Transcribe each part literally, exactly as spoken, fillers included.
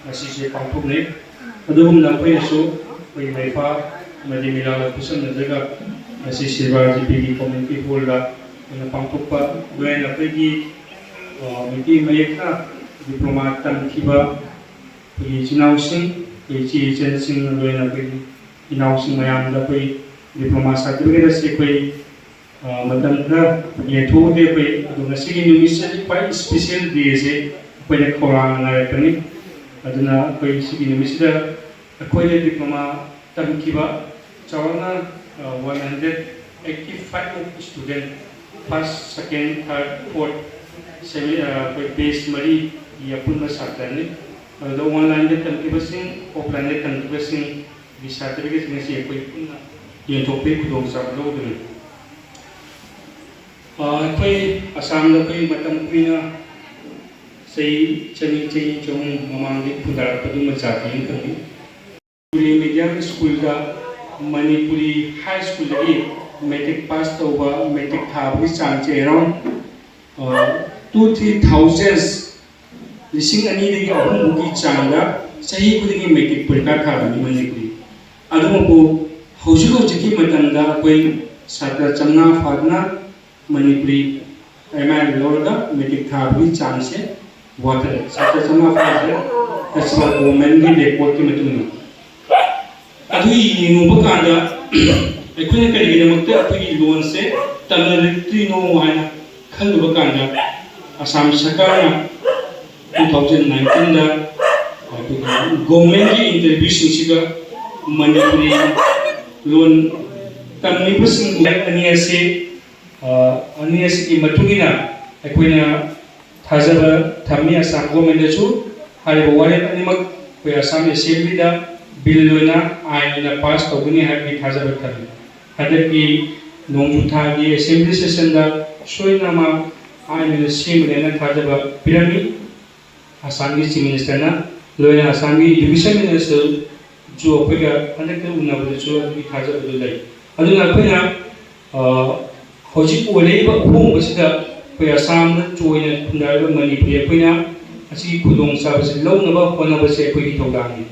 ꯑꯁꯤꯁꯦ ꯄꯥꯡꯊꯣꯛꯅꯩ꯫ ꯑꯗꯨꯒꯨꯝꯅ ꯑꯩꯈꯣꯏꯅꯁꯨ ꯑꯩꯈꯣꯏ ꯃꯩꯐꯥ ꯑꯃꯗꯤ ꯃꯤꯂꯥꯒ ꯈꯨꯠꯁꯝꯅꯗ꯭ꯔꯒ ꯉꯁꯤ ꯁꯤꯜꯚꯔ ꯖꯤꯄꯤꯒꯤ ꯀꯝꯃ꯭ꯌꯨꯅꯤꯇꯤ ꯍꯣꯜꯗ ꯑꯩꯈꯣꯏꯅ ꯄꯥꯡꯊꯣꯛꯄ, ꯂꯣꯏꯅ ꯑꯩꯈꯣꯏꯒꯤ, ꯑ, ꯃꯩꯇꯩ ꯃꯌꯦꯛꯅ ꯗꯤꯄ꯭ꯂꯣꯃꯥ ꯇꯝꯈꯤꯕ ꯑꯩꯈꯣꯏꯒꯤ ꯏꯆꯤꯟ ꯏꯅꯥꯎꯁꯤꯡ, ꯑꯩꯈꯣꯏ ꯏꯆꯦ ꯏꯆꯟꯁꯤꯡ, ꯂꯣꯏꯅ ꯑꯩꯈꯣꯏꯒꯤ ꯏꯅꯥꯎꯁꯤꯡ ꯃꯌꯥꯝꯗ ꯑꯩꯈꯣꯏ ꯗꯤꯄ꯭ꯂꯣꯃꯥ ꯁꯥꯔꯇꯤꯐꯤꯀꯦꯠ ꯑꯁꯤ ꯑꯩꯈꯣꯏ, ꯑ, ꯃꯇꯝ ꯈꯔ ꯌꯦꯟꯊꯣꯛꯎꯗꯦ ꯑꯩꯈꯣꯏ꯫ ꯑꯗꯣ ꯉꯁꯤꯒꯤ ꯅꯨꯃꯤꯠꯁꯤꯗꯤ ꯈ꯭ꯋꯥꯏ ꯏꯁꯄꯤꯁꯦꯜ ꯗꯦꯁꯦ ꯑꯩꯈꯣꯏꯅ ꯈꯧꯔꯥꯡꯅ ꯉꯥꯏꯔꯛꯄꯅꯤ꯫ ꯑꯗꯨꯅ ꯑꯩꯈꯣꯏ ꯁꯤꯒꯤ ꯅꯨꯃꯤꯠꯁꯤꯗ ꯑꯩꯈꯣꯏꯗ ꯗꯤꯄ꯭ꯂꯣꯃꯥ ꯇꯝꯈꯤꯕ ꯆꯥꯎꯔꯥꯛꯅ, ꯑ, ꯋꯥꯟ ꯍꯟꯗ꯭ꯔꯦꯠ ꯑꯩꯠꯇꯤ ꯐꯥꯏꯚ ꯃꯨꯛ ꯁ꯭ꯇꯨꯗꯦꯟꯠ, ꯐꯥꯔꯁ, ꯁꯦꯀꯦꯟ, ꯊꯥꯔꯠ, ꯐꯣꯔꯠ ꯁꯦꯃꯤ-, ꯑ, ꯑꯩꯈꯣꯏ ꯕꯦꯆ ꯃꯔꯤꯒꯤ ꯑꯄꯨꯟꯕ ꯁꯥꯇ꯭ꯔꯅꯤ꯫ ꯑꯗꯨꯗ ꯑꯣꯟꯂꯥꯏꯟꯗ ꯇꯝꯈꯤꯕꯁꯤꯡ, ꯑꯣꯐꯂꯥꯏꯟꯗ ꯇꯝꯈꯤꯕꯁꯤꯡ, ꯒꯤ ꯁꯥꯔꯇꯤꯐꯤꯀꯦꯠꯁꯤꯡ ꯑꯁꯤ ꯑꯩꯈꯣꯏ ꯄꯨꯟꯅ ꯌꯦꯟꯊꯣꯛꯄꯒꯤ ꯈꯨꯗꯣꯡꯆꯥꯕ ꯂꯧꯗꯨꯅ, ꯑ, ꯑꯩꯈꯣꯏ ꯑꯁꯥꯝꯗ ꯑꯩꯈꯣꯏ ꯃꯇꯝ ꯀꯨꯏꯅ, ꯆꯍꯤ ꯆꯅꯤ, ꯆꯍꯤ ꯆꯍꯨꯝ ꯃꯃꯥꯡꯗꯒꯤ ꯈꯨꯟꯗꯥꯔꯛꯄ ꯑꯗꯨꯒꯨꯝꯕ ꯖꯥꯇꯤ ꯑꯃꯈꯛꯅꯤ꯫ ꯃꯅꯤꯄꯨꯔꯤ ꯃꯤꯗꯤꯌꯝ ꯁ꯭ꯀꯨꯜꯗ, ꯃꯅꯤꯄꯨꯔꯤ ꯍꯥꯏ ꯁ꯭ꯀꯨꯜꯗꯒꯤ ꯃꯦꯇ꯭ꯔꯤꯛ ꯄꯥꯁ ꯇꯧꯕ, ꯃꯦꯇ꯭ꯔꯤꯛ ꯊꯥꯕꯒꯤ ꯆꯥꯡꯁꯦ ꯑꯦꯔꯥꯎꯟ, ꯑ, ꯇꯨ ꯊ꯭ꯔꯤ ꯊꯥꯎꯖꯟ, ꯂꯤꯁꯤꯡ ꯑꯅꯤꯗꯒꯤ ꯑꯍꯨꯝ ꯐꯥꯎꯒꯤ ꯆꯥꯡꯗ ꯆꯍꯤ ꯈꯨꯗꯤꯡꯒꯤ ꯃꯦꯇ꯭ꯔꯤꯛ ꯄꯔꯤꯈꯥ ꯊꯥꯔꯝꯃꯤ ꯃꯅꯤꯄꯨꯔꯤ꯫ ꯑꯗꯨꯃꯛꯄꯨ ꯍꯧꯖꯤꯛ ꯍꯧꯖꯤꯛꯀꯤ ꯃꯇꯝꯗ ꯑꯩꯈꯣꯏ ꯁꯥꯇ꯭ꯔ ꯆꯥꯝꯃꯉꯥ ꯐꯥꯗꯨꯅ ꯃꯅꯤꯄꯨꯔꯤ ꯑꯦꯝ ꯑꯥꯏ ꯑꯦꯜ ꯂꯧꯔꯒ ꯃꯦꯇ꯭ꯔꯤꯛ ꯊꯥꯕꯒꯤ ꯆꯥꯡꯁꯦ ꯋꯥꯊꯔꯦ꯫ ꯁꯥꯇ꯭ꯔ ꯆꯥꯝꯃꯉꯥ ꯐꯥꯗ꯭ꯔꯦ꯫ ꯑꯁꯤꯗ ꯒꯣꯔꯃꯦꯟꯒꯤ ꯔꯦꯀꯣꯔꯠꯀꯤ ꯃꯇꯨꯡ ꯏꯟꯅ꯫ ꯑꯗꯨ ꯌꯦꯡꯉꯨꯕ ꯀꯥꯟꯗ ꯑꯩꯈꯣꯏꯅ ꯀꯔꯤꯒꯤꯗꯃꯛꯇ ꯑꯩꯈꯣꯏꯒꯤ ꯂꯣꯟꯁꯦ ꯇꯝꯅꯔꯛꯇ꯭ꯔꯤꯅꯣ ꯍꯥꯏꯅ ꯈꯜꯂꯨꯕ ꯀꯥꯟꯗ, ꯑꯁꯥꯝ ꯁꯔꯀꯥꯔꯅ ꯇꯨ ꯊꯥꯎꯖꯟ ꯅꯥꯏꯟꯇꯤꯟꯗ ꯑꯩꯈꯣꯏꯒꯤ ꯒꯣꯔꯃꯦꯟꯒꯤ ꯏꯟꯇꯔꯚ꯭ꯌꯨꯁꯤꯡꯁꯤꯗ ꯃꯅꯤꯄꯨꯔꯤ ꯂꯣꯟ ꯇꯝꯂꯤꯕꯁꯤꯡ ꯑꯅꯤ ꯑꯁꯤ, ꯑ, ꯑꯅꯤ ꯑꯁꯤꯒꯤ ꯃꯇꯨꯡ ꯏꯟꯅ ꯑꯩꯈꯣꯏꯅ ꯊꯥꯖꯕ ꯊꯝꯃꯤ ꯑꯁꯥꯝ ꯒꯣꯔꯃꯦꯟꯗꯁꯨ꯫ ꯍꯥꯏꯔꯤꯕ ꯋꯥꯔꯦꯞ ꯑꯅꯤꯃꯛ ꯑꯩꯈꯣꯏ ꯑꯁꯥꯝ ꯑꯦꯁꯦꯝꯕ꯭ꯂꯤꯗ ꯕꯤꯜ ꯑꯣꯏꯅ, ꯑꯥꯏꯟ ꯑꯣꯏꯅ ꯄꯥꯁ ꯇꯧꯒꯅꯤ ꯍꯥꯏꯕꯒꯤ ꯊꯥꯖꯕ ꯊꯝꯃꯤ꯫ ꯍꯟꯗꯛꯀꯤ ꯅꯣꯡꯖꯨ ꯊꯥꯒꯤ ꯑꯦꯁꯦꯝꯕ꯭ꯂꯤ ꯁꯦꯁꯟꯗ ꯁꯣꯏꯗꯅꯃꯛ ꯑꯥꯏꯟ ꯑꯣꯏꯅ ꯁꯦꯝꯒꯅꯤ ꯍꯥꯏꯅ ꯊꯥꯖꯕ ꯄꯤꯔꯝꯃꯤ ꯑꯁꯥꯝꯒꯤ ꯆꯤꯐ ꯃꯤꯅꯤꯁꯇꯔꯅ꯫ ꯂꯣꯏꯅ ꯑꯁꯥꯝꯒꯤ ꯏꯗꯨꯀꯦꯁꯟ ꯃꯤꯅꯤꯁꯇꯔꯁꯨ ꯑꯩꯈꯣꯏꯒ ꯍꯟꯗꯛꯇ ꯎꯅꯕꯗꯁꯨ ꯑꯗꯨꯒꯤ ꯊꯥꯖꯕꯗꯨ ꯂꯩ꯫ ꯑꯗꯨꯅ ꯑꯩꯈꯣꯏꯅ, ꯑ, ꯍꯧꯖꯤꯛ ꯑꯣꯏꯔꯛꯏꯕ ꯑꯍꯣꯡꯕꯁꯤꯗ ꯑꯩꯈꯣꯏ ꯑꯁꯥꯝꯗ ꯆꯣꯏꯅ ꯈꯨꯟꯗꯥꯔꯤꯕ ꯃꯅꯤꯄꯨꯔꯤ ꯑꯩꯈꯣꯏꯅ ꯑꯁꯤꯒꯤ ꯈꯨꯗꯣꯡꯆꯥꯕꯁꯤ ꯂꯧꯅꯕ ꯍꯣꯠꯅꯕꯁꯦ ꯑꯩꯈꯣꯏꯒꯤ ꯊꯧꯗꯥꯡꯅꯤ꯫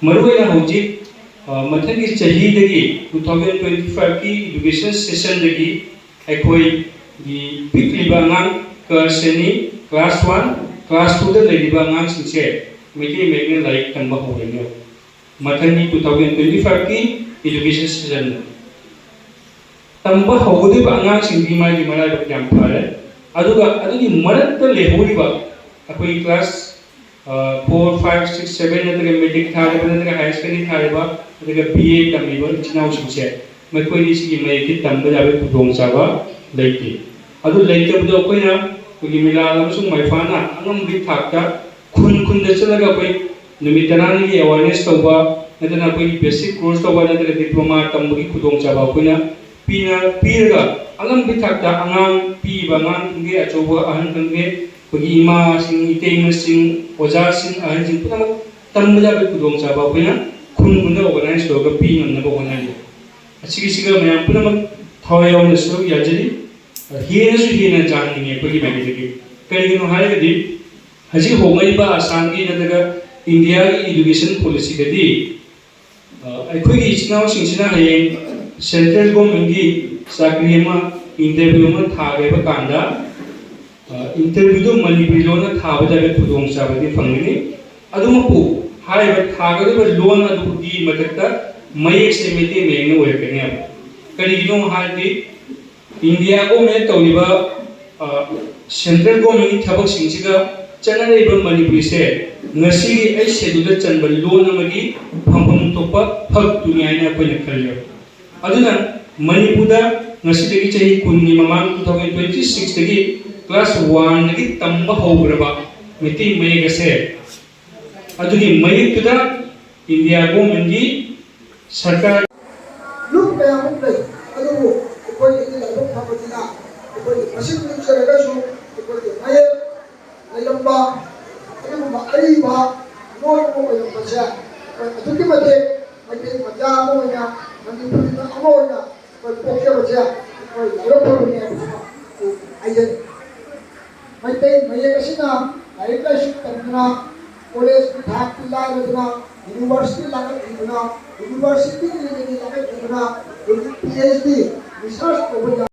ꯃꯔꯨꯑꯣꯏꯅ ꯍꯧꯖꯤꯛ, ꯑ, ꯃꯊꯪꯒꯤ ꯆꯍꯤꯗꯒꯤ, two thousand twenty five ꯀꯤ education session ꯗꯒꯤ ꯑꯩꯈꯣꯏꯒꯤ ꯄꯤꯛꯂꯤꯕ ꯑꯉꯥꯡ ꯀ ꯁ꯭ꯔꯦꯅꯤ class one, class two ꯗ ꯂꯩꯔꯤꯕ ꯑꯉꯥꯡꯁꯤꯡꯁꯦ ꯃꯩꯇꯩ ꯃꯌꯦꯛꯅ ꯂꯥꯏꯔꯤꯛ ꯇꯝꯕ ꯍꯧꯔꯅꯤ꯫ ꯃꯊꯪꯒꯤ two thousand twenty five ꯀꯤ education session ꯗ ꯇꯝꯕ ꯍꯧꯒꯗꯧꯔꯤꯕ ꯑꯉꯥꯡꯁꯤꯡꯗꯤ ꯃꯥꯒꯤ ꯃꯔꯥꯏꯕꯛ ꯌꯥꯝ ꯐꯔꯦ꯫ ꯑꯗꯨꯒ ꯑꯗꯨꯒꯤ ꯃꯔꯛꯇ ꯂꯩꯍꯧꯔꯤꯕ ꯑꯩꯈꯣꯏꯒꯤ class, ꯑ, four, five, six, seven ꯅꯠꯇ꯭ꯔꯒ matric ꯊꯥꯔꯤꯕ ꯅꯠꯇ꯭ꯔꯒ higher secondary ꯊꯥꯔꯤꯕ ꯅꯠꯇ꯭ꯔꯒ B A ꯇꯝꯂꯤꯕ ꯏꯆꯤꯟ ꯏꯅꯥꯎꯁꯤꯡꯁꯦ, ꯃꯈꯣꯏꯗꯤ ꯁꯤꯒꯤ ꯃꯌꯦꯛꯁꯤ ꯇꯝꯕ ꯌꯥꯕꯒꯤ ꯈꯨꯗꯣꯡꯆꯥꯕ ꯂꯩꯇꯦ꯫ ꯑꯗꯨ ꯂꯩꯇꯕꯗꯣ ꯑꯩꯈꯣꯏꯅ ꯑꯩꯈꯣꯏꯒꯤ ꯃꯤꯂꯥꯜ ꯑꯃꯁꯨꯡ ꯃꯥꯏꯐꯥꯅ ꯑꯉꯝꯕꯒꯤ ꯊꯥꯛꯇ ꯈꯨꯟ ꯈꯨꯟꯗ ꯆꯠꯂꯒ ꯑꯩꯈꯣꯏ ꯅꯨꯃꯤꯠ ꯇꯔꯥꯅꯤꯒꯤ awareness ꯇꯧꯕ, ꯅꯠꯇꯅ ꯑꯩꯈꯣꯏꯒꯤ basic course ꯇꯧꯕ, ꯅꯠꯇ꯭ꯔꯒ diploma ꯇꯝꯕꯒꯤ ꯈꯨꯗꯣꯡꯆꯥꯕ ꯑꯩꯈꯣꯏꯅ ꯄꯤꯅ-, ꯄꯤꯔꯒ ꯑꯉꯝꯕꯒꯤ ꯊꯥꯛꯇ ꯑꯉꯥꯡ, ꯄꯤꯛꯏꯕ ꯑꯉꯥꯡ ꯈꯪꯗꯦ, ꯑꯆꯧꯕ ꯑꯍꯟ ꯈꯪꯗꯦ, ꯑꯩꯈꯣꯏꯒꯤ ꯏꯃꯥꯁꯤꯡ, ꯏꯇꯩꯃꯁꯤꯡ, ꯑꯣꯖꯥꯁꯤꯡ, ꯑꯍꯟꯁꯤꯡ ꯄꯨꯝꯅꯃꯛ ꯇꯝꯕ ꯌꯥꯕꯒꯤ ꯈꯨꯗꯣꯡꯆꯥꯕ ꯑꯩꯈꯣꯏꯅ ꯈꯨꯟ ꯈꯨꯟꯗ organize ꯇꯧꯔꯒ ꯄꯤ ꯉꯝꯅꯕ ꯍꯣꯠꯅꯔꯤ꯫ ꯑꯁꯤꯒꯤꯁꯤꯒ ꯃꯌꯥꯝ ꯄꯨꯝꯅꯃꯛ ꯊꯋꯥꯏ ꯌꯥꯎꯅ ꯁꯔꯨꯛ ꯌꯥꯖꯔꯤ꯫ ꯍꯦꯟꯅꯁꯨ ꯍꯦꯟꯅ ꯌꯥꯍꯟꯅꯤꯡꯉꯤ ꯑꯩꯈꯣꯏꯒꯤ ꯃꯥꯏꯀꯩꯗꯒꯤ꯫ ꯀꯔꯤꯒꯤꯅꯣ ꯍꯥꯏꯔꯒꯗꯤ ꯍꯧꯖꯤꯛ ꯍꯣꯡꯂꯛꯏꯕ ꯑꯁꯥꯝꯒꯤ ꯅꯠꯇ꯭ꯔꯒ ꯏꯟꯗꯤꯌꯥꯒꯤ education policy ꯗꯗꯤ, ꯑ, ꯑꯩꯈꯣꯏꯒꯤ ꯏꯆꯤꯟ ꯏꯅꯥꯎꯁꯤꯡꯁꯤꯅ ꯍꯌꯦꯡ central government ꯀꯤ ꯆꯥꯀ꯭ꯔꯤ ꯑꯃ, interview ꯑꯃ ꯊꯥꯒꯦ ꯍꯥꯏꯕ ꯀꯥꯟꯗ, ꯑ, interview ꯗꯨ ꯃꯅꯤꯄꯨꯔꯤ ꯂꯣꯟꯗ ꯊꯥꯕ ꯌꯥꯕꯒꯤ ꯈꯨꯗꯣꯡꯆꯥꯕꯗꯤ ꯐꯪꯒꯅꯤ꯫ ꯑꯗꯨꯃꯛꯄꯨ ꯍꯥꯏꯔꯤꯕ ꯊꯥꯒꯗꯧꯔꯤꯕ ꯂꯣꯟ ꯑꯗꯨꯒꯤ ꯃꯊꯛꯇ ꯃꯌꯦꯛꯁꯦ ꯃꯩꯇꯩ ꯃꯌꯦꯛꯅ ꯑꯣꯏꯔꯛꯀꯅꯦꯕ꯫ ꯀꯔꯤꯒꯤꯅꯣ ꯍꯥꯏꯔꯗꯤ ꯏꯟꯗꯤꯌꯥ government ꯇꯧꯔꯤꯕ, ꯑ, central government ꯀꯤ ꯊꯕꯛꯁꯤꯡꯁꯤꯒ ꯆꯠꯅꯔꯤꯕ ꯃꯅꯤꯄꯨꯔꯤꯁꯦ ꯉꯁꯤꯒꯤ eighth schedule ꯗ ꯆꯟꯕ ꯂꯣꯟ ꯑꯃꯒꯤ ꯐꯪꯐꯝ ꯊꯣꯛꯄ ꯐꯛꯇꯨꯅꯤ ꯍꯥꯏꯅ ꯑꯩꯈꯣꯏꯅ ꯈꯜꯂꯦꯕ꯫ ꯑꯗꯨꯅ ꯃꯅꯤꯄꯨꯔꯗ ꯉꯁꯤꯗꯒꯤ ꯆꯍꯤ ꯀꯨꯟꯒꯤ ꯃꯃꯥꯡ two thousand twenty six ꯇꯒꯤ class one ꯗꯒꯤ ꯇꯝꯕ ꯍꯧꯈ꯭ꯔꯕ ꯃꯩꯇꯩ ꯃꯌꯦꯛ ꯑꯁꯦ ꯑꯗꯨꯒꯤ ꯃꯌꯦꯛꯇꯨꯗ ꯏꯟꯗꯤꯌꯥ government ꯀꯤ ꯁꯔꯀꯥꯔ ꯂꯨꯞ ꯀꯌꯥꯃꯨꯛ ꯂꯩ꯫ ꯑꯗꯨꯕꯨ ꯑꯩꯈꯣꯏꯒꯤꯗꯤ ꯂꯥꯏꯕꯛ ꯐꯕꯅꯤꯅ ꯑꯩꯈꯣꯏꯒꯤ ꯃꯁꯤꯡ ꯂꯨꯞꯆꯔꯒꯁꯨ ꯑꯩꯈꯣꯏꯒꯤ ꯃꯌꯦꯛ ꯂꯩꯔꯝꯕ ꯑꯗꯨꯒꯨꯝꯕ ꯑꯔꯤꯕ ꯂꯣꯟ ꯑꯃ ꯑꯣꯏꯔꯝꯕꯁꯦ ꯑꯩꯈꯣꯏ ꯑꯗꯨꯛꯀꯤ ꯃꯇꯤꯛ ꯃꯩꯇꯩ ꯃꯆꯥ ꯑꯃ ꯑꯣꯏꯅ, ꯃꯅꯤꯄꯨꯔꯤ ꯑꯃ ꯑꯣꯏꯅ ꯑꯩꯈꯣꯏ ꯄꯣꯛꯆꯕꯁꯦ ꯑꯩꯈꯣꯏ ꯂꯥꯏꯕꯛ ꯐꯕꯅꯤ ꯍꯥꯏꯕꯁꯤꯃ ꯑꯩ ꯍꯥꯏꯖꯅꯤꯡꯏ꯫ ꯃꯩꯇꯩ ꯃꯌꯦꯛ ꯑꯁꯤꯅ ꯂꯥꯏꯔꯤꯛ ꯂꯥꯏꯁꯨ ꯇꯝꯗꯅ, ꯀꯣꯂꯦꯖꯀꯤ ꯊꯥꯛꯇꯤ ꯂꯥꯏꯔꯗꯅ, ꯌꯨꯅꯤꯚꯔꯁꯤꯇꯤ ꯂꯥꯡꯈꯠꯈꯤꯗꯅ, ꯌꯨꯅꯤꯚꯔꯁꯤꯇꯤꯒꯤ ꯂꯦꯚꯦꯜꯗꯤ ꯂꯥꯡꯈꯠꯈꯤꯗꯅ, ꯍꯧꯖꯤꯛ ꯄꯤ ꯑꯩꯆ ꯗꯤ, ꯔꯤꯁꯔꯁ ꯇꯧꯕ ꯌꯥ-